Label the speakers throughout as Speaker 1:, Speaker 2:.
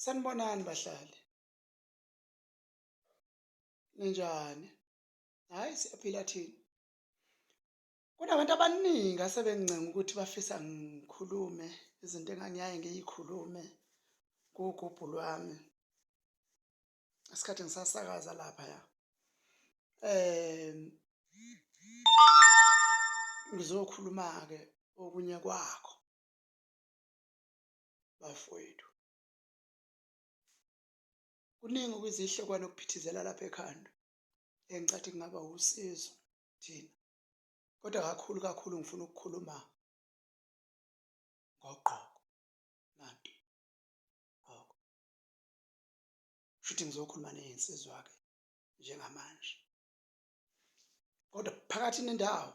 Speaker 1: Sanibonani bahlali, ninjani? Hhayi siyaphila thina. Kunabantu abaningi asebengincenga ukuthi bafisa ngikhulume izinto engangiyaye ngiyikhulume kugubhu lwami ngesikhathi ngisasakaza laphaya. Ngizokhuluma-ke okunye kwakho bafowethu. Kuningi okuyizihlokwana okuphithizela lapha ekhanda engicathi kungaba wusizo thina, kodwa kakhulu kakhulu ngifuna ukukhuluma ngogqoko nantu gqoko. Shuthi ngizokhuluma neyinsizwa-ke njengamanje, kodwa phakathi nendawo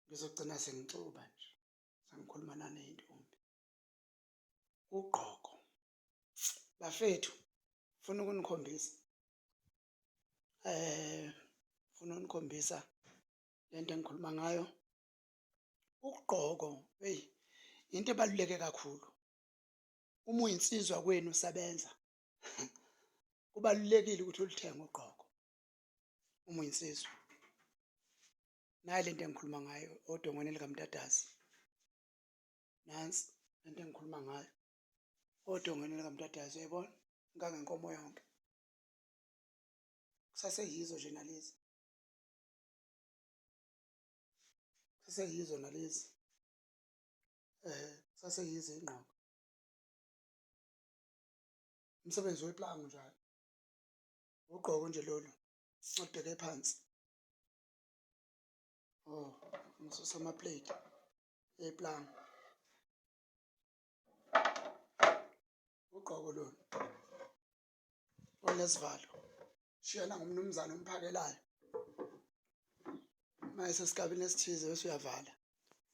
Speaker 1: ngizogcina sengixuba nje sengikhuluma naney'ntombi. Ugqoko bafethu funa ukunikhombisa eh funa ukunikhombisa lento engikhuluma ngayo. Ugqoko hey into ebaluleke kakhulu uma uyinsizwa kwenu usebenza kubalulekile ukuthi ulithenge ugqoko uma uyinsizwa. Nayi lento engikhuluma ngayo odongweni likamtatazi. Nansi lento engikhuluma ngayo odongweni likamtatazi uyayibona ngangenkomo yonke. Kusaseyizo nje nalezi. Kusaseyizo nalezi. Eh kusaseyizo ingqoko. Umsebenzi weplango njalo. Ugqoko nje lolu olubheke phansi. Oh, ngisusa ama-plate eplango. Ugqoko lolu olunesivalo. Shiyana ngomnumzane omphakelayo. Uma esesigabeni esithize bese uyavala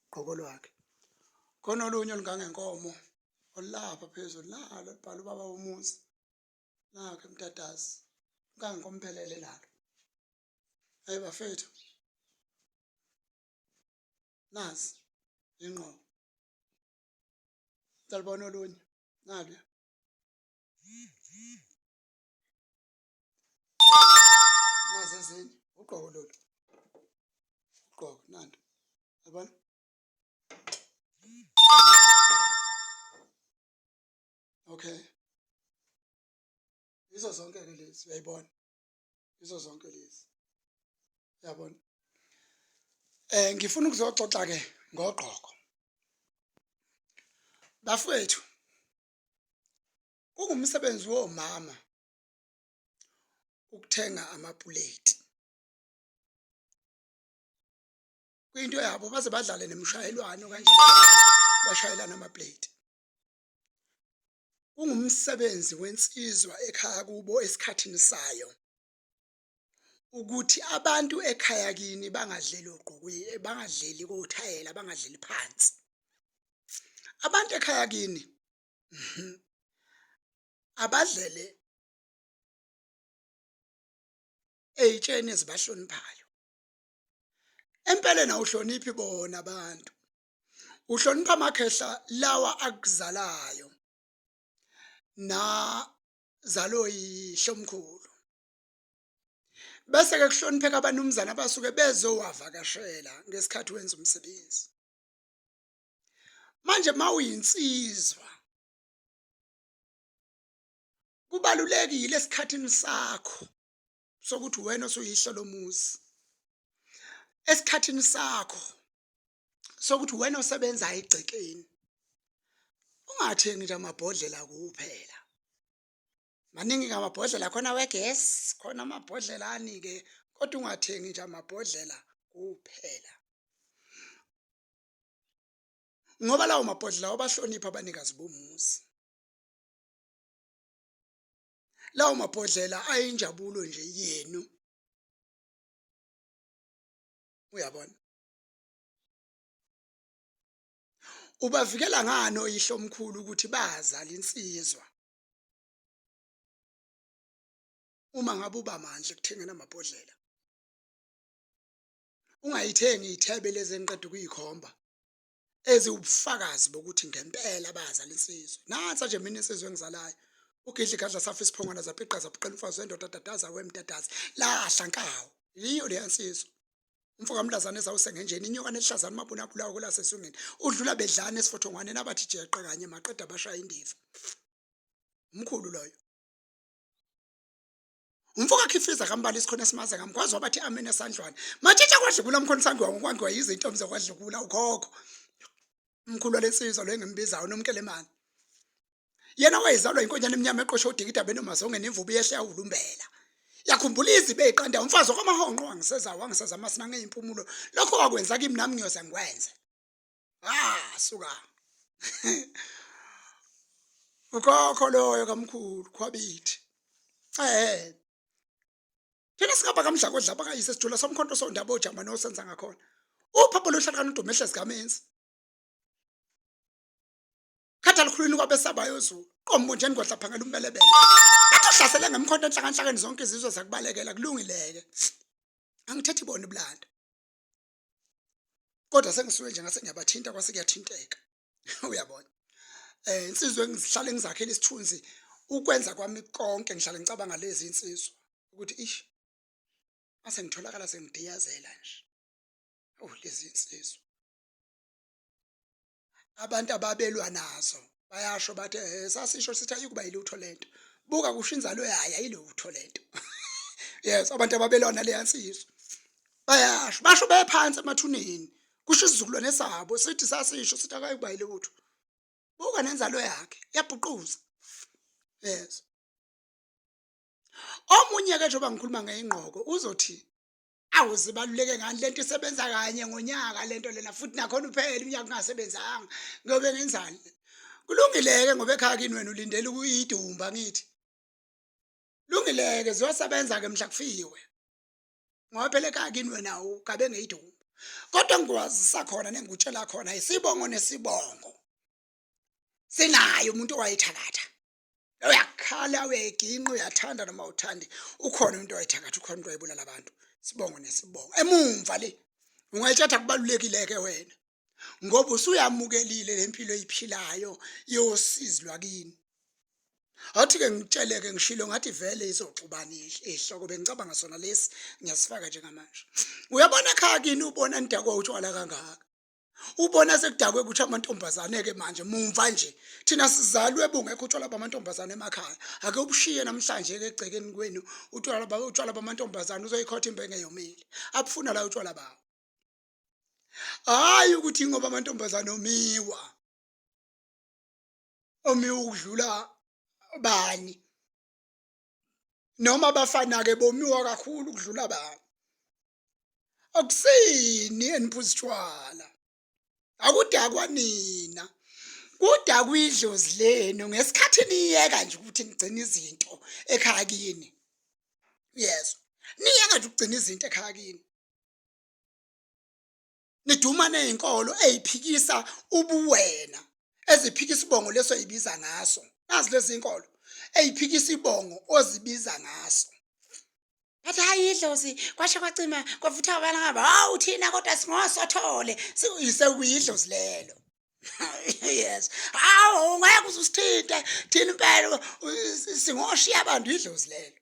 Speaker 1: ugqoko lwakhe. Khona olunye olungangenkomo olulapha phezulu nalo olubhala ubaba womuzi nakho emtatazi ngangenkomphelele nalo. Hayi bafethu nazi inqobo salibona olunye naluya nazi ezinye ugqoko lolu ugqoko nanto yabona okay yizo zonke-ke lezi uyayibona yizo zonke lezi yabona eh ngifuna ukuzoxoxa ke ngogqoko bafowethu kungumsebenzi womama ukuthenga amapuleti kwinto yabo baze badlale nemishayelwano kanjalo bashayelana amaplate Kungumsebenzi wensizwa ekhaya kubo esikhathini sayo ukuthi abantu ekhaya kini bangadleli ogqokweni, bangadleli kothayela, bangadleli phansi. Abantu ekhaya kini abadlele ey'tsheni ezibahloniphayo. Empeleni awuhloniphi bona abantu. Uhlonipha amakhehla lawa akuzalayo nazaloyihlomkhulu. Bese-ke kuhlonipheka abanumzane abasuke bezowavakashela ngesikhathi wenza umsebenzi. Manje mawuyinsizwa kubalulekile esikhathini sakho sokuthi wena osuyihlo lomuzi esikhathini sakho sokuthi wena osebenza egcekeni ungathengi nje amabhodlela kuphela maningi amabhodlela khona wegesi khona amabhodlela ani-ke kodwa ungathengi nje amabhodlela kuphela ngoba lawo mabhodlela wabahlonipha abanikazi bomuzi lawo mabhodlela ayinjabulo nje yenu uyabona ubavikela ngani oyihlomkhulu ukuthi bazala insizwa uma ngabe uba mandla ekuthengeni amabhodlela ungayithengi ithebe lezi engiqeda ukuyikhomba. Eziwubufakazi bokuthi ngempela bayazala insizwa. Nansa nje mina insizwa engizalayo. Ugidla igadla safa isiphongwana zapiqa zapiqela umfazi wendoda dadaza wemdadazi. Lahla nkawu. Yiyo leya nsizwa. Umfo kaMlazane ezawusengenjeni inyoka nehlazana umabuna abulawa kwelasesungeni. Udlula bedlana esifothongwaneni abathi jeqe kanye maqeda bashaya indiva. Umkhulu loyo. Umfo kakhifiza kambali isikhona esimaze ngamgwazi wabathi amen esandlwane. Matshintsha kwadlukula mkhona sangiwa ngokwangiwa yizintombi zakwadlukula ukhokho. Umkhulu walensizwa lo engimbizayo nomkelemane. Yena wayezalwa inkonyane emnyama eqoshe udikida benomazonge nemvubu yehle yawulumbela. Yakhumbula izibe eziqanda umfazi wakwamahonqo wangiseza wangiseza amasina ngezimpumulo. Lokho wakwenza kimi nami ngiyoze ngikwenze. Ah suka. Ukhokho loyo kamkhulu khwabithi. Eh. Thina singaba kamdlako dlaba kayise sijula somkhonto sondaba ojama nosenza ngakhona. Uphapho lohlala kaNodumo ehlezi kamenzi. Khatha likhulwini kwabesabayo Zulu. Qombo nje ngodla phangela umbelebele. Athi uhlasele ngemkhonto enhlakanhlakeni zonke izizwe zakubalekela kulungileke. Angithethi bona ubulanda. Kodwa sengisuke nje ngase ngiyabathinta kwase kuyathinteka. Uyabona. Eh insizwa engihlale ngizakhela isithunzi ukwenza kwami konke ngihlale ngicabanga lezi insizwa ukuthi ish mase ngitholakala sengidiyazela nje. Oh lezi insizwa. Abantu ababelwa nazo bayasho bathi eh sasisho sithi ayikuba yilutho lento. Buka kusho inzalo yayo ayilutho lento. Yes abantu ababelwa naleya nsizwa. Bayasho basho bephansi emathuneni kusho isizukulwane sabo sithi sasisho sithi akayikuba yilutho. Buka nenzalo yakhe iyabhuquza. Yes. Omunye ke njengoba ngikhuluma ngeyingqoko uzothi Awu zibaluleke ngani lento isebenza kanye ngonyaka lento lena futhi nakhona uphele unyaka ungasebenzanga ngobe ngenzani kulungileke ngoba ekhaya kini wena ulindele ukuyidumba ngithi lungileke ziyosebenza ke mhla kufiwe ngoba phela ekhaya kini wena ugabe ngeyidumba kodwa ngikwazisa khona nengikutshela khona isibongo nesibongo sinaye umuntu owayethakatha Uyakhala uyayiginqa uyathanda noma uthandi ukhona umuntu owayethakatha ukhona umuntu owayebulala abantu sibongo nesibongo emumva le ungayitshatha kubalulekile ke wena ngoba usuyamukelile lempilo oyiphilayo yosizi lwakini awuthi-ke ngitsheleke ngishilo ngathi vele izoxubana ihloko bengicabanga sona lesi ngiyasifaka njengamanje uyabona ekhaya kini ubona nidakwa utshwala kangaka Ubona sekudakwe kuthi amantombazane ke manje mumva nje thina sizalwe bungekho utshwala bamantombazane emakhaya ake ubushiye namhlanje ke egcekeni kwenu utshwala utshwala bamantombazane uzoyikhotha imbenge yomile abufuna la utshwala bawo hayi ukuthi ngoba amantombazane omiwa omiwa ukudlula bani noma abafana ke bomiwa kakhulu ukudlula bani akusini eniphuza utshwala akudakwa nina kudakwa idlozi lenu ngesikhathi niyeka nje ukuthi nigcine izinto ekhaya kini uyezwa niyeka nje ukugcina izinto ekhaya kini niduma nezinkolo eziphikisa ubuwena eziphikisa ibongo leso yibiza ngaso nazi lezi inkolo eziphikisa ibongo ozibiza ngaso bathi hayi idlozi kwasha kwacima kwavutha abana ngaba hawu thina kodwa singosothole sekuyidlozi lelo yes hawu ungeke uze usithinte thina impela singoshiya abantu idlozi lelo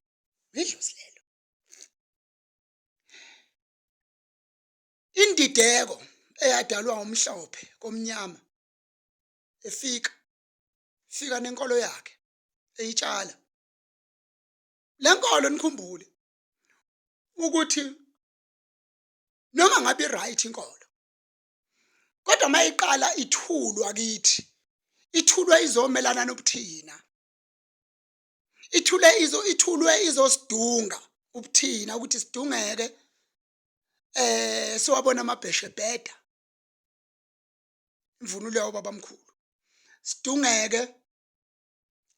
Speaker 1: idlozi lelo Indideko eyadalwa ngomhlophe komnyama efika fika nenkolo yakhe eyitshala le nkolo nikhumbule ukuthi noma ngabe i-right inkolo kodwa uma iqala ithulwa kithi ithulwe izomelana nobuthina ithule izo ithulwe izosidunga ubuthina ukuthi sidungeke eh siwabona amabheshe bheda imvunulo yawo babamkhulu sidungeke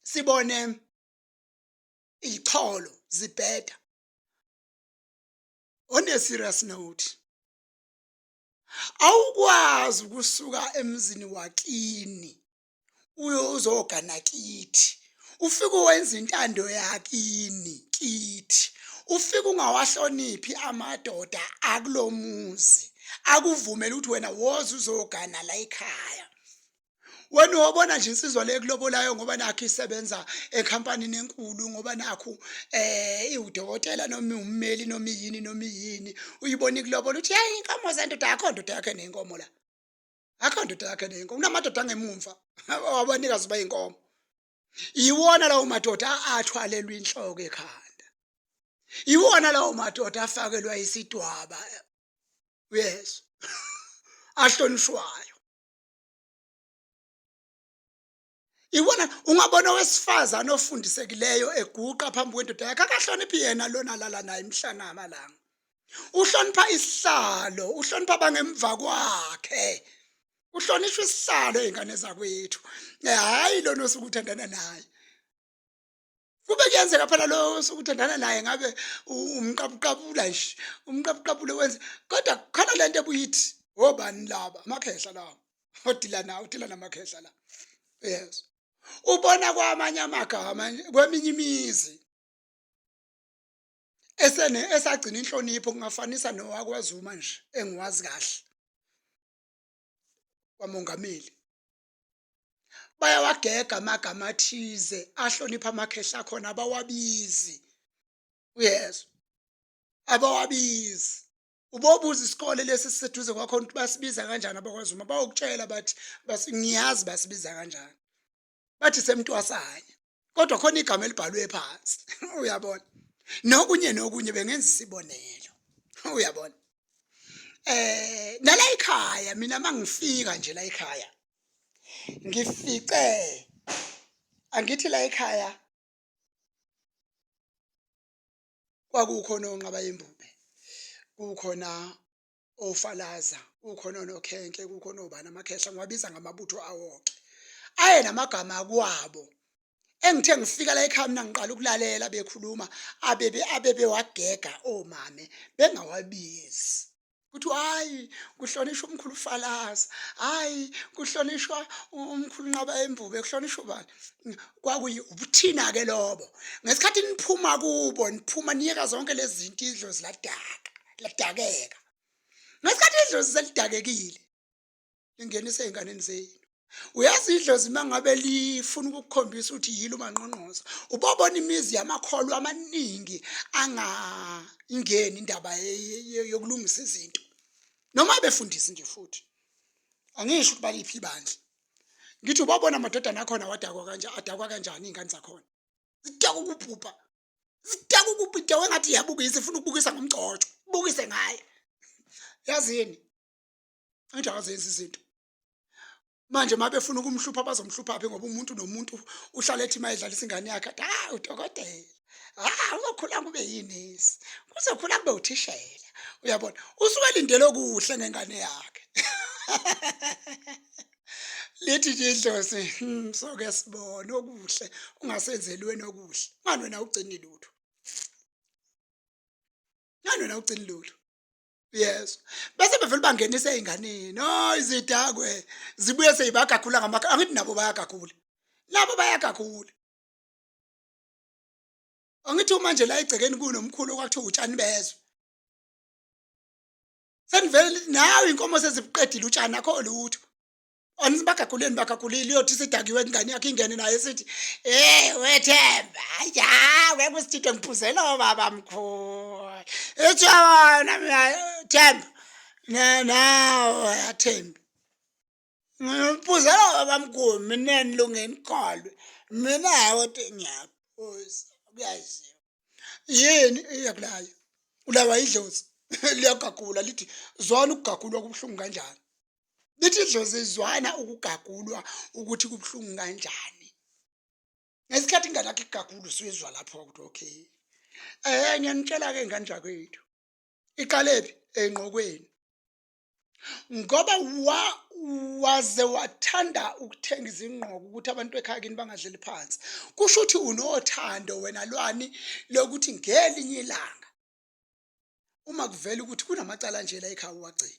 Speaker 1: sibone icholo zibheda on a serious note awukwazi ukusuka emzini wakini uyo uzogana kithi ufike wenza intando yakini kithi ufike ungawahloniphi amadoda akulomuzi Akuvumele ukuthi wena woza uzogana la ekhaya. Wena uyobona nje insizwa le kulobolayo ngoba nakho isebenza ekhampanini enkulu, ngoba nakhu iwudokotela noma iwummeli noma iyini noma iyini, uyibona ikulobola uthi hey, inkomo zendoda yakho, ndoda yakhe neyinkomo la, akho ndoda yakhe neyinkomo. Kunamadoda angemumva abanikazi bayinkomo, iwona lawo madoda athwalelwa inhloko ekhanda, iwona lawo madoda afakelwa isidwaba, uyezwa, ahlonishwayo. Iwona ungabona owesifazane ofundisekileyo eguqa phambi kwendoda yakhe, akahloniphi yena lona lala naye imihla namalanga, uhlonipha isihlalo, uhlonipha abangemva kwakhe, uhlonishwa isihlalo ey'ngane zakwethu, hhayi lona osuke uthandana naye. Kube kuyenzeka phela lo osuke uthandana naye ngabe umqabuqabula nje, umqabuqabule wenze, kodwa khona le nto ebuyithi obani laba amakhehla lawa odila nawo, udila namakhehla la. Yes, ubona kwamanye amagama kweminye imizi esene esagcina inhlonipho, kungafanisa nowakwaZuma nje engiwazi kahle kwamongameli, bayawagega amagama athize ahlonipha amakhehla akhona, abawabizi, uyezwa, abawabizi. Ubobuza isikole lesi siseduze kwakhona ukuthi basibiza kanjani abakwaZuma, bayokutshela bathi ngiyazi basibiza kanjani, bathi semntwasanya, kodwa khona igama elibhalwe phansi, uyabona. Nokunye nokunye bengenza isibonelo, uyabona. Nala ekhaya mina mangifika nje la ekhaya ngifice, angithi la ekhaya kwakukhona onqaba yembube, kukhona ofalaza, kukhona onokhenke, kukhona obani, amakhehla ngiwabiza ngamabutho awoke aye namagama akwabo. Engithe ngifika la ekhaya mina ngiqala ukulalela bekhuluma abebe abebewagega omame bengawabizi, kuthiwa hayi kuhlonishwa umkhulu Falaza, hayi kuhlonishwa umkhulu Nqaba Embube, kuhlonishwa ubani. Kwakuyi ubuthina-ke lobo. Ngesikhathi niphuma kubo, niphuma niyeka zonke lezi zinto, idlozi ladaka, ladakeka. Ngesikhathi idlozi selidakekile, lingenise ey'nganeni zenu. Uyazi idlozi uma ngabe lifuna ukukukhombisa ukuthi yilo umanqonqoza, ubobona imizi yamakholwa amaningi angayingeni indaba yokulungisa izinto, noma befundisi nje futhi, angisho ukuthi baliphi ibandla, ngithi ubabona amadodana akhona wadakwa kanje, adakwa kanjani iy'ngane zakhona, zidakwa ukubhubha, zidakwa ukubhubha, idakwe ngathi iyabukisa, ifuna ukubukisa ngomgcotsho, ubukise ngaye. Yazini angithi akazenzi izinto manje, uma befuna ukumhlupha bazomhlupha phi, ngoba umuntu nomuntu uhlala ethi uma edlalisa ingane yakhe athi ah udokotela, ah uzokhula kube yinesi, kuzokhula kube uthishela, uyabona, usuke elindele okuhle ngengane yakhe. Lithi nje idlozi, soke sibone okuhle ungasenzeli wena okuhle, ngani wena awugcini lutho, ngani wena awugcini lutho. Yes, bese bevele bangenise ey'nganeni, oh izidakwe zibuye seyibagagula ngamakha, angithi nabo bayagagula, nabo bayagagula. Angithi uma nje la egcekeni kunomkhulu okwakuthiwa utshani bezwe, senivele nawe inkomo sezibuqedile utshani, akho lutho. Anibagaguleni, bagagulile, iyothi isidakiwe ingane yakhe ingene naye sithi hey wethemba, hayi ya weke usithide ngiphuzela obaba mkhulu, ethi yabona mina themba nawe athembi ngiphuzela obaba mkhulu, mina nilunge nikholwe mina, hayi ngiyaphuza kuyaziwa yini iyakulaya, ulawa idlozi liyagagula lithi zwana ukugagulwa kubuhlungu kanjani, lithi idlozi zwana ukugagulwa ukuthi kubuhlungu kanjani. Ngesikhathi ingane yakho igagula usuyizwa lapho ukuthi okay, ngiyanitshela-ke ingane zakwethu, iqalephi engqokweni, ngoba waze wathanda ukuthenga izingqoko ukuthi abantu ekhaya kini bangadleli phansi, kusho ukuthi unothando wena lwani lokuthi ngelinye ilanga uma kuvela ukuthi kunamacala nje la ekhaya uwagcine,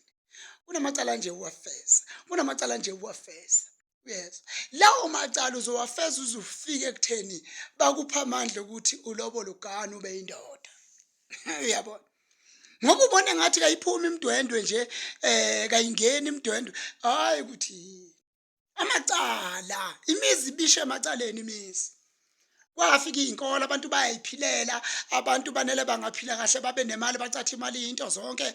Speaker 1: kunamacala nje uwafeza, kunamacala nje uwafeza, uyezwa, lawo macala uzowafeza uze ufike ekutheni bakupha amandla ukuthi ulobole ugane ube indoda, uyabona. Ngoba ubona ngathi kayiphumi imidwendwe nje kayingeni imidwendwe, hayi ukuthi amacala, imizi ibishe emacaleni imizi. Kwafika iy'nkolo abantu bayayiphilela, abantu banele bangaphila kahle babe nemali bacathe imali into zonke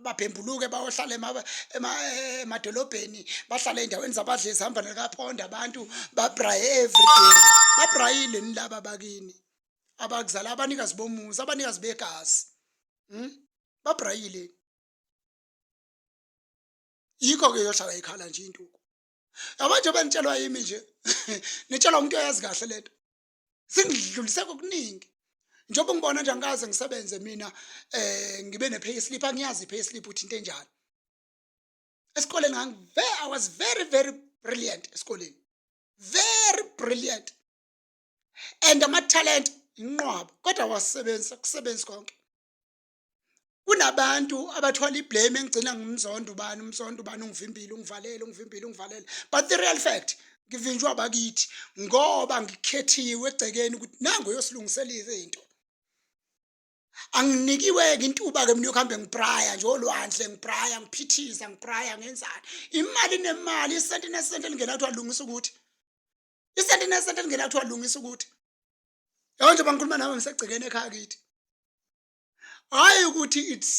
Speaker 1: babhembuluke bayohlala emadolobheni bahlale ey'ndaweni zabadlezi hamba nelikaphonda abantu babraye everyday babrayile nilaba bakini abakuzala abanikazi bomuzi abanikazi begazi Babrayile yikho-ke yohlala ikhala nje intuku yabo nje benitshelwa yimi nje nitshelwa umuntu oyazi kahle lento singidlulise kokuningi njengoba ngibona nje angikaze ngisebenze mina ngibe ne-pay slip angiyazi i-pay slip ukuthi into enjani esikoleni ngangi I was very very brilliant esikoleni very brilliant and ama-talent inqwaba kodwa wasebenza kusebenzi konke kunabantu abathwala iblame engigcina ngimzonda ubani umzonda ubani ungivimbile ungivalele ungivimbile ungivalele but the real fact ngivinjwa abakithi ngoba ngikhethiwe egcekeni ukuthi nangu uyosilungisela izinto anginikiwe-ke intuba-ke mina yokuhambe ngibraya nje olwandle ngibraya ngiphithiza ngibraya ngenzani imali nemali isenti nesenti elingena kuthiwa lungisa ukuthi isenti nesenti elingena kuthiwa lungisa ukuthi yabo nje bangikhuluma nawe ngisegcekeni ekhaya kithi hayi ukuthi it's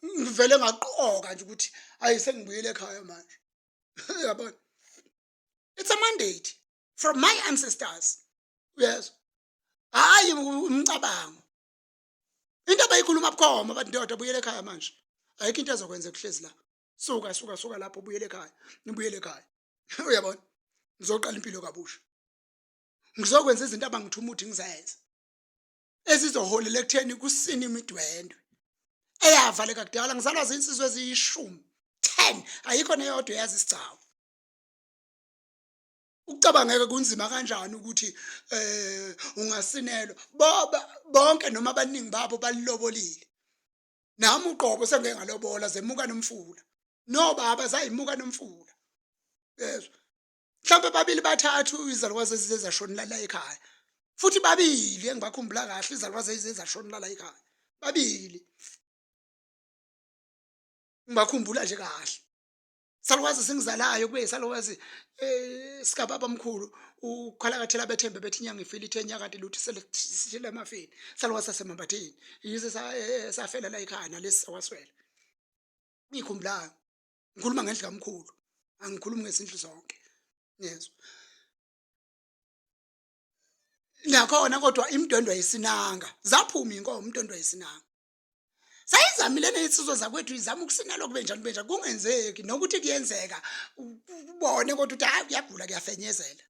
Speaker 1: ngivele ngaqoka nje ukuthi ayi sengibuyele ekhaya manje yabona it's a mandate from my ancestors uyezwa hayi umcabango into abayikhuluma bukhoma bathi ndoda buyele ekhaya manje ayikho into ezokwenza kuhlezi la suka suka suka lapho buyele ekhaya nibuyele ekhaya uyabona ngizoqala impilo kabusha ngizokwenza izinto abangithuma ukuthi ngizenze ezizoholela ekutheni kusine imidwendwe eyavaleka kudala ngizalwa zinsizwa eziyishumi 10 ayikho neyodwa eyazi isigcawu ukucabangeka kunzima kanjani ukuthi ungasinelwa bonke noma abaningi babo balilobolile nami uqobo sengike ngalobola zemuka nomfula nobaba zayimuka nomfula yezwa mhlawumbe babili bathathu izalukwazi ezize zashonela la ekhaya futhi babili engibakhumbula kahle izalukwazi ezize zashonela la ekhaya babili ngibakhumbula nje kahle salukwazi singizalayo kube salukwazi sikababa mkhulu ukhalakathela bethembe bethi inyanga ifile ithe inyaka kanti lutho sele emafini salukwazi sasemambathini yize safela la ekhaya nalesi sawaswela ngikhumbulayo ngikhuluma ngendlu kamkhulu angikhulumi ngezindlu zonke yezwa nakhona kodwa imidwendwe ayisinanga zaphuma inkomo imidwendwe ayisinanga sayizamile nezinsizwa zakwethu izama ukusinelwa kube njani kube njani kungenzeki nokuthi kuyenzeka ubone kodwa ukuthi hayi kuyagula kuyafenyezela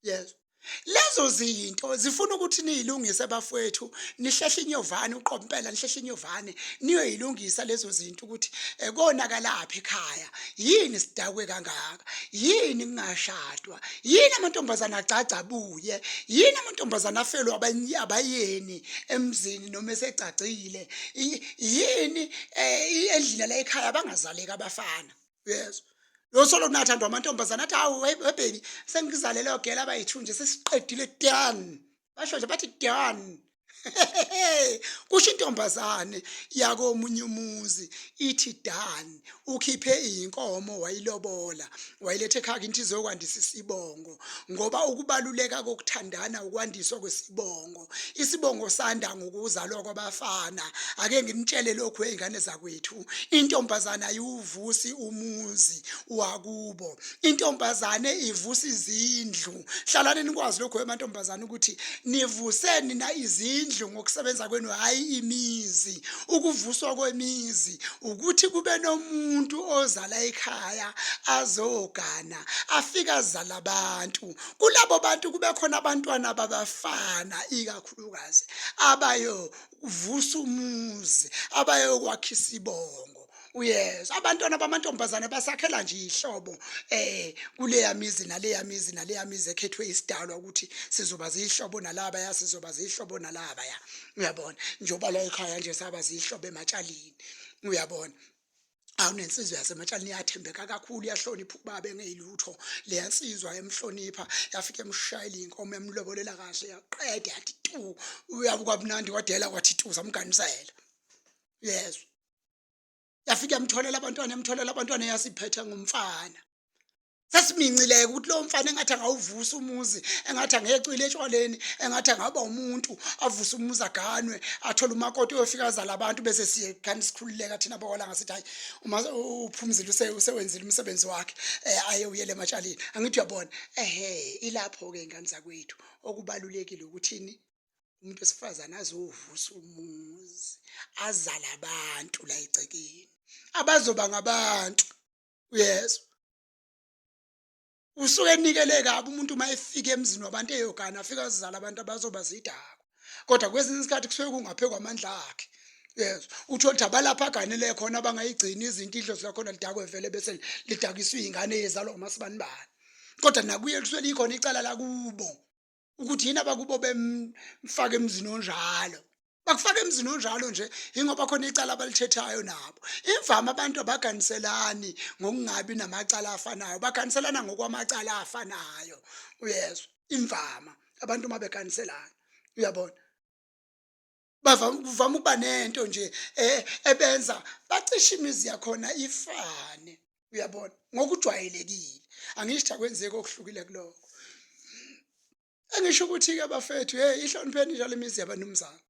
Speaker 1: yezwa lezo zinto zifuna ukuthi niyilungise bafowethu nihlehle inyovane uqompela nihlehle inyovane niyoyilungisa lezo zinto ukuthi konakalaphi ekhaya yini sidakwe kangaka yini kungashadwa yini amantombazana agcagca abuye yini amantombazana afelwe abayeni emzini noma esegcagcile yini endlini la ekhaya bangazaleki abafana uyezwa lo solo kunathandwa amantombazana athi hawu we baby sengizalele ogela abayi-two nje sesiqedile done basho nje bathi done kusho intombazane yakomunye umuzi ithi done ukhiphe inkomo wayilobola wayiletha ekhaya into izokwandisa isibongo ngoba ukubaluleka kokuthandana ukwandiswa kwesibongo isibongo sanda ngokuzalwa kwabafana ake nginitshele lokhu ezingane zakwethu intombazana ayiwuvusi umuzi wakubo intombazane ivusa izindlu hlalani nikwazi lokho emantombazane ukuthi nivuse nina izindlu ngokusebenza kwenu hhayi imizi ukuvuswa kwemizi ukuthi kube nomuntu ozala ekhaya azogana afike azala abantu kulabo bantu kube khona abantwana babafana ikakhulukazi abayovusa umuzi abayokwakha isibongo uyezwa abantwana bamantombazane basakhela nje ihlobo kuleya mizi naleya mizi naleya mizi ekhethwe isidalwa ukuthi sizoba zihlobo nalaba ya sizoba zihlobo nalaba ya uyabona njengoba la ekhaya nje saba zihlobo ematshalini uyabona. Awunensizwa yaseMatshalini iyathembeka kakhulu iyahlonipha ubaba engeyilutho leya nsizwa emhlonipha yafika emshayela inkomo emlobolela kahle yaqeda yathi tu uyabuka mnandi kwadela kwathi tu samganisela yezwa yafika yamtholela abantwana yamtholela abantwana yasiphethe ngomfana Sesimincileke ukuthi lowo mfana engathi angawuvusa umuzi, engathi angecwile etshwaleni, engathi angaba umuntu, avuse umuzi aganwe, athole umakoti uyofika azale abantu bese siye khani sikhululeka thina bakwalanga sithi hayi uma uphumzile usewenzile umsebenzi wakhe eh, aye uyele ematshaleni. Angithi uyabona ehe ilapho-ke ingane zakwethu okubalulekile ukuthini umuntu wesifazane azovusa umuzi azale abantu la egcekeni abazoba ngabantu uyezwa usuke enikele kabi umuntu uma efika emzini wabantu eyogana afike azizala abantu abazoba zidakwa kodwa kwesinye isikhathi kusuke kungaphe kwamandla akhe yezwa uthole ukuthi abalapha aganele khona abangayigcini izinto idlozi lakhona lidakwe vele bese lidakiswa iy'ngane eyezalwa umasibanibani kodwa nakuye kusuke likhona icala lakubo ukuthi yini abakubo bemfaka emzini onjalo bakufaka emzini onjalo nje ingoba khona icala abalithethayo nabo imvama abantu abaganiselani ngokungabi namacala afanayo baganiselana ngokwamacala afanayo uyezwa imvama abantu uma beganiselana uyabona bavama kuvama ukuba nento nje eh, ebenza bacishe imizi yakhona ifane uyabona ngokujwayelekile angisho akwenzeki okuhlukile kulokho engisho ukuthi-ke bafethu hey ihlonipheni njalo imizi yabanumzane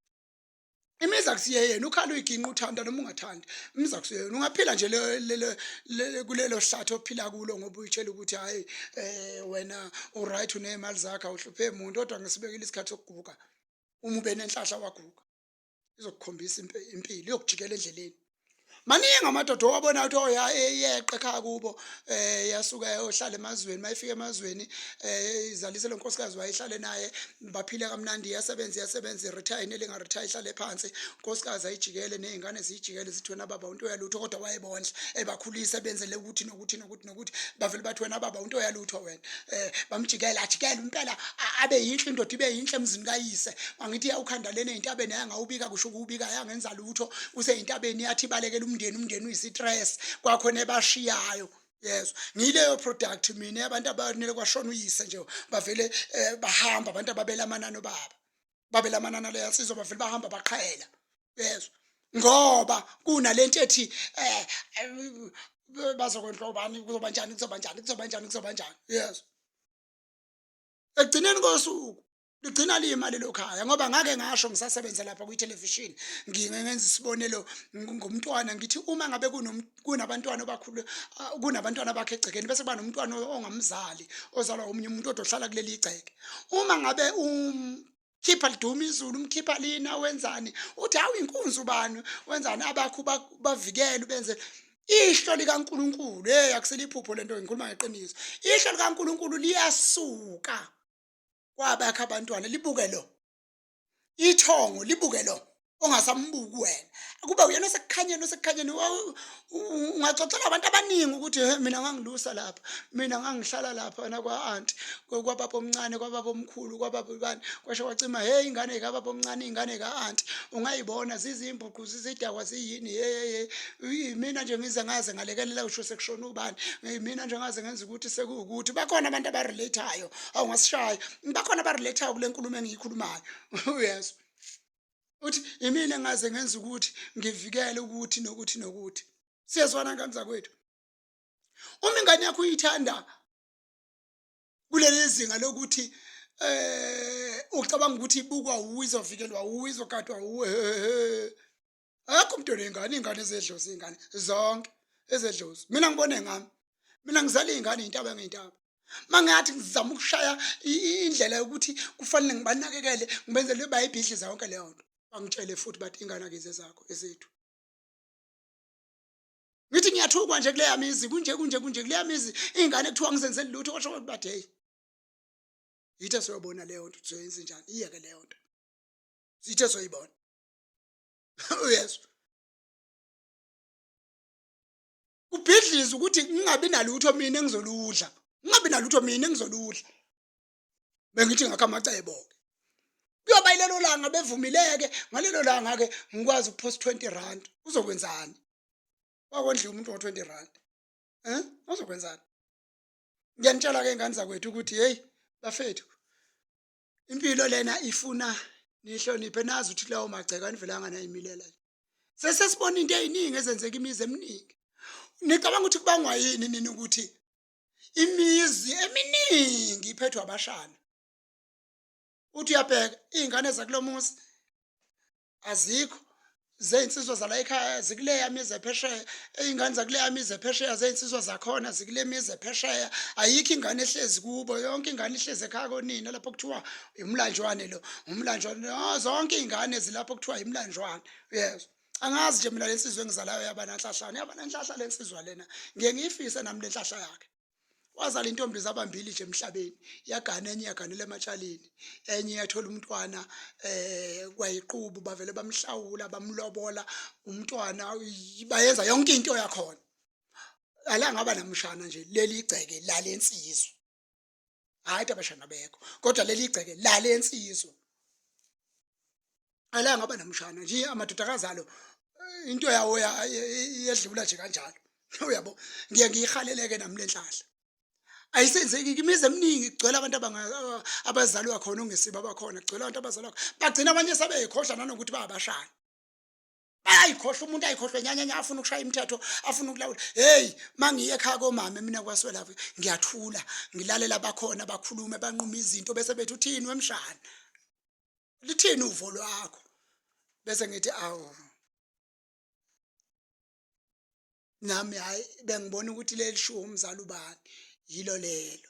Speaker 1: imizi akusiye yena ukhala uyiginqa uthanda noma ungathandi imizi akusiye yena ungaphila nje kulelo hlathi ophila kulo ngoba uyitshela ukuthi hhayi um wena uright uney'mali zakho awuhluphe muntu kodwa ngisibekile isikhathi sokuguga uma ube nenhlahla waguga izokukhombisa impilo iyokujikela endleleni maningi amadoda owabona ukuthi oya oh, eyeqe ekhaya kubo eh yasuka eyohlala emazweni mayifika emazweni eh izalise lo nkosikazi wayehlale naye baphile kamnandi iyasebenza iyasebenza iretire inelinga retire ihlale phansi unkosikazi ayijikele nezingane zijikele zithi wena baba unto yalutho kodwa wayebondla ebakhulisa ebenzele ukuthi nokuthi nokuthi nokuthi bavele bathi wena baba unto yalutho wena eh bamjikela ajikele impela abe yinhle indoda ibe yinhle emzini kayise angithi yawukhanda lena entabeni yangawubika kusho ukubika yangenza lutho useyintabeni yathi balekela umndeni umndeni uyisitress kwakhona ebashiyayo yezwa ngileyo product mina abantu abanele kwashona uyise nje bavele eh, bahamba abantu ababelamana nobaba babelamana naleya nsizwa bavele bahamba baqhela yezwa ngoba kunalento ethi eh, eh bazokondla ubani kuzoba njani kuzoba njani kuzoba njani kuzoba njani yezwa ekugcineni kosuku ligcina liyimali lelo khaya ngoba ngake ngasho ngisasebenza lapha kwithelevishini ngike ngenza isibonelo ngomntwana ngithi uma ngabe kunabantwana abakhulu ah, kunabantwana bakhe egcekeni bese kuba nomntwana ongamzali ozalwa omunye umuntu odwa ohlala kuleli igceke uma ngabe umkhipha liduma izulu umkhipha lina wenzani uthi hawu inkunzi ubani wenzani abakho bavikele ubenze ihlo likaNkuluNkulu hey akuseliphupho lento ngikhuluma ngeqiniso ihlo likaNkuluNkulu liyasuka kwabakhe abantwana libuke lo ithongo libuke lo ongasambuki wena kube uyena osekukhanyeni osekukhanyeni ungaxoxela abantu abaningi ukuthi he mina ngangilusa lapha mina ngangihlala lapha nakwa-anti kwababa omncane kwababa omkhulu kwababa bani kwasho kwacima hey ingane kababa omncane ingane ka-anti ungayibona zizimbuqu zizidakwa ziyini hey hey mina nje ngize ngaze ngalekelela usho sekushona ubani mina nje ngaze ngenza ukuthi sekuwukuthi bakhona abantu abarelate-ayo awungasishaya bakhona abarelate-ayo kule nkulumo engiyikhulumayo uyezwa uthi imina engaze ngenza ukuthi ngivikele ukuthi nokuthi nokuthi siyezwana ngane zakwethu uma ingane yakho uyithanda kuleli zinga lokuthi eh ucabanga ukuthi ibukwa uwe izovikelwa uwe izogadwa uwe akekho umuntu onengane iy'ngane ezedlozi iy'ngane zonke ezedlozi mina ngibone ngami mina ngizala iy'ngane iy'ntaba ngey'ntaba mangathi ngizama ukushaya indlela yokuthi kufanele ngibanakekele ngibenzele bayibhidliza yonke leyo nto bangitshele futhi bathi ingane akize zakho ezethu ngithi ngiyathukwa nje kuleya mizi kunje kunje kunje kuleya mizi iy'ngane kuthiwa ngizenzeli lutho kwasho bathi heyi yithe soyobona leyo nto sizoyenza njani iyeke leyo nto sithe soyibona uyezwa kubhidliza ukuthi ngingabi nalutho mina engizoludla ngingabi nalutho mina engizoludla bengithi ngakho amacebo-ke kuyoba yilelo langa bevumileke ngalelo langa-ke ngikwazi ukuphosa 20 rand uzokwenzani Wakondliwa umuntu ngo-20 rand. Eh? Uzokwenzani? Ngiyanitshela ke ngane zakwethu ukuthi hey bafethu impilo lena ifuna nihloniphe nazi ukuthi lawo magceke anivelanga nayimilela. Sesesibona into eziningi ezenzeka imizi eminingi. Nicabanga ukuthi kubangwa yini nini ukuthi imizi eminingi iphethwe abashana? Uthi uyabheka iy'ngane zakulo muzi azikho zeyinsizwa zala ekhaya zikuleya mizi ephesheya, iy'ngane zakuleya mizi ephesheya zeyinsizwa zakhona zikule mizi ephesheya. Ayikho ingane ehlezi kubo, yonke ingane ihlezi ekhaya konina lapho kuthiwa umlanjwane lo, umlanjwane lo, zonke iy'ngane zilapho kuthiwa imlanjwane, uyezwa. Angazi nje mina le nsizwa engizalayo yaba nanhlahlani, yaba nanhlahla le nsizwa lena, ngiye ngiyifise nami le nhlahla yakhe. Wazala intombi zabambili nje emhlabeni, yagana enye yaganela ematshaleni, enye yathola umntwana kwayiqubu bavele bamhlawula bamlobola umntwana bayenza yonke into yakhona. Ala ngaba namshana nje leli igceke lale nsizwa. Hhayi abashana abekho kodwa leli igceke lale nsizwa. Ala ngaba namshana nje amadodakazi alo into yawo yedlula nje kanjalo. Uyabo? Ngiye ngiyihaleleke nami lenhlahla. Ayisenzeki imizi eminingi kugcwele abantu abazalwa khona ongesibo abakhona kugcwele abantu abazalwa bagcina abanye sebeyikhohlwa nanokuthi bayabashana. Bayayikhohlwa umuntu ayikhohlwe nyanyanya afuna ukushaya imithetho afuna ukulawula. Hey mangiye ekhaya komama mina kwaswela ngiyathula ngilalela abakhona bakhulume banqume izinto bese bethi uthini wemshana. Lithini uvo lwakho? Bese ngithi awu nami hayi bengibona ukuthi leli shuwa umzali ubani yilo lelo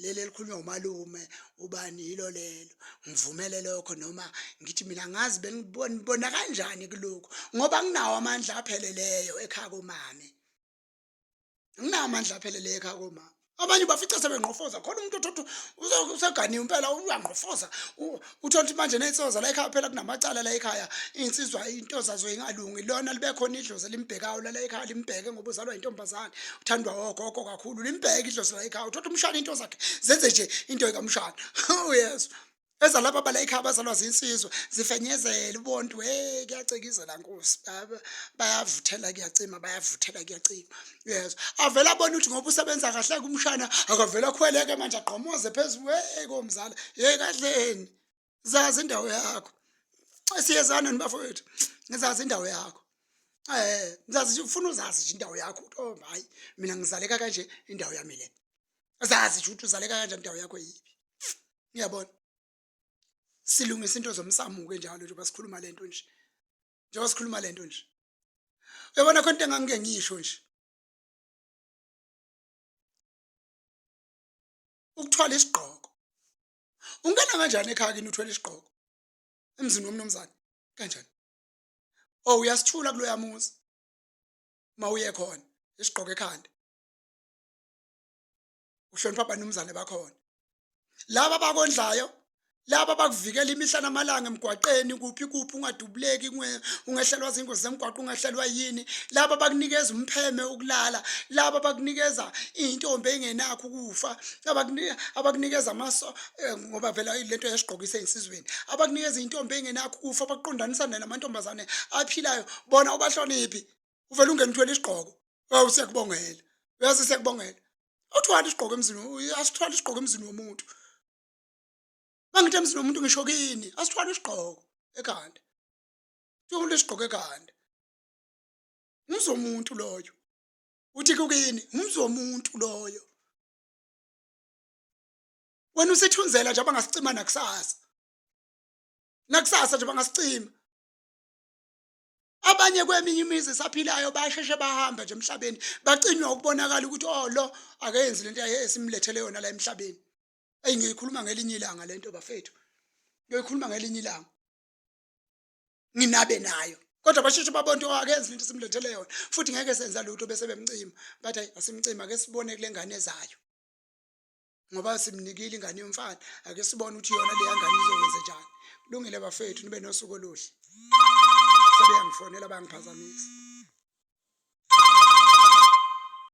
Speaker 1: leli elikhulunywa umalume ubani yilo lelo ngivumele lokho noma ngithi mina ngazi benibona kanjani kulokhu ngoba nginawo amandla apheleleyo ekhaya komame. Anginawo amandla apheleleyo ekhaya komama. Abanye bafica sebengqofoza khona umuntu othothi useganiwe impela uyangqofoza uthole ukuthi manje ney'nsizwa la ekhaya phela kunamacala la ekhaya iy'nsizwa into zazo ingalungi lona libe khona idlozi elimbhekayo lala ekhaya limbheke ngoba uzalwa intombazane uthandwa ogogo kakhulu limbheke idlozi la ekhaya uthole umshana into zakhe zenze nje into ikamshana uyezwa Ezalaba bala ekhaya bazalwa zinsizwa zifenyezela ubontu hey kuyacikizela nkosi bayavuthela kuyacima bayavuthela kuyacima uyezwa avela abona ukuthi ngoba usebenza kahle kumshana akavela akhweleke manje agqomoze phezulu hey komzala hey kahleni zazi indawo yakho siyezana nibafowethu ngizazi indawo yakho ngizazi ufuna uzazi nje indawo yakho ukuthi oh hayi mina ngizaleka kanje indawo yami le zazi nje ukuthi uzaleka kanjani indawo yakho yiphi Ngiyabona. Silungisa into zomsamuke njalo njengoba sikhuluma lento nje. Njengoba sikhuluma lento nje. Uyabona khona into engangike ngisho nje. Ukuthwala isigqoko. Ungena kanjani ekhaya kini uthwele isigqoko? Emzini womnumzane. Kanjani? Oh uyasithula kuloya muzi. Mawuye khona isigqoko ekhanda. Uhlonipha abanumzane bakhona. Laba abakondlayo, laba abakuvikela imihla namalanga emgwaqeni kuphi kuphi ungadubuleki ungehlelwa zingozi zemgwaqo ungehlelwa yini, laba abakunikeza umpheme ukulala, laba abakunikeza intombi engenakho ukufa, abakunikeza amaso ngoba vela lento yasigqokisa insizweni, abakunikeza intombi engenakho ukufa, abakuqondanisa namantombazane aphilayo, bona ubahloniphi. Uvela ungene uthwele isigqoko. Awu siyakubongela. Uyazi siyakubongela. Uthwala isigqoko emzini, asithwala isigqoko emzini womuntu. Mangithi emzini womuntu ngisho kini, asithwala isigqoko ekhanda. Thwala isigqoko ekhanda. Umzi womuntu loyo. Uthi kukini, umzi womuntu loyo. Wena usithunzela nje abangasicima nakusasa. Nakusasa nje bangasicima. Abanye kweminye imizi esaphilayo basheshe bahamba nje emhlabeni bacinywa ukubonakala ukuthi oh lo akenzi lento esimlethele yona la emhlabeni. Eyi ngiyikhuluma ngelinye ilanga lento bafethu. Ngiyoyikhuluma ngelinye ilanga. Nginabe nayo. Kodwa basheshe babona ukuthi oh akenzi lento esimlethele yona futhi ngeke senza lutho bese bemcima. Bathi ayi asimcima ake sibone kule ngane ezayo. Ngoba simnikile ingane yomfana ake sibone ukuthi yona leya ngane izokwenze njani. Kulungile bafethu nibe nosuku oluhle. Sebeyangifonela bangiphazamisa.